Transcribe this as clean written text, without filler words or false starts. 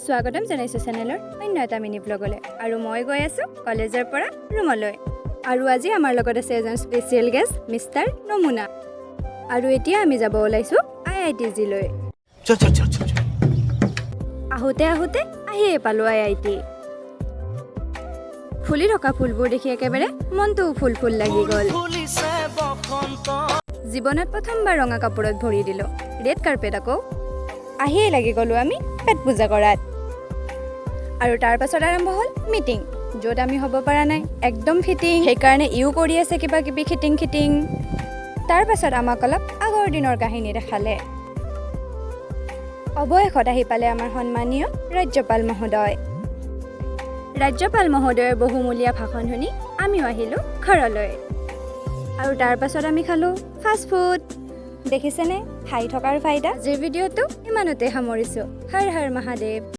স্বাগতম জনাইছোঁ চেনেলৰ অন্য এটা মিনি ব্লগলৈ। আৰু মই গৈ আছোঁ কলেজৰ পৰা ৰুমলৈ। আৰু আজি আমাৰ লগত আছে এজন স্পেচিয়েল গেষ্ট, মিষ্টাৰ নমুনা। আৰু এতিয়া আমি যাব ওলাইছোঁ আইআইটিজিলৈ। चल चल चल चल चल। আহোঁতে আহোঁতে আহিয়ে পালোঁ আইআইটি। ফুলি থকা ফুলবোৰ দেখি একেবাৰে মনটোও ফুল ফুল লাগি গ'ল। ফুলিছে বসন্ত। জীৱনত প্ৰথমবাৰ ৰঙা কাপোৰত ভৰি দিলোঁ, ৰেড কাৰ্পেট। আকৌ আহিয়ে লাগি গ'লোঁ আমি পেট পূজা কৰাত। আৰু তাৰ পাছত আৰম্ভ হ'ল মিটিং, য'ত আমি হ'ব পৰা নাই একদম ফিটিং। সেইকাৰণে ইও কৰি আছে কিবা কিবি খিটিং খিটিং। তাৰ পাছত আমাক অলপ আগৰ দিনৰ কাহিনী দেখালে। অৱশেষত আহি পালে আমাৰ সন্মানীয় ৰাজ্যপাল মহোদয়। ৰাজ্যপাল মহোদয়ৰ বহুমূলীয়া ভাষণ শুনি আমিও আহিলোঁ ঘৰলৈ। আৰু তাৰ পাছত আমি খালোঁ ফাষ্ট ফুড। দেখিছেনে খাই থকাৰ ফাইদা? আজিৰ ভিডিঅ'টো ইমানতে সামৰিছোঁ। হৰ হৰ মহাদেৱ।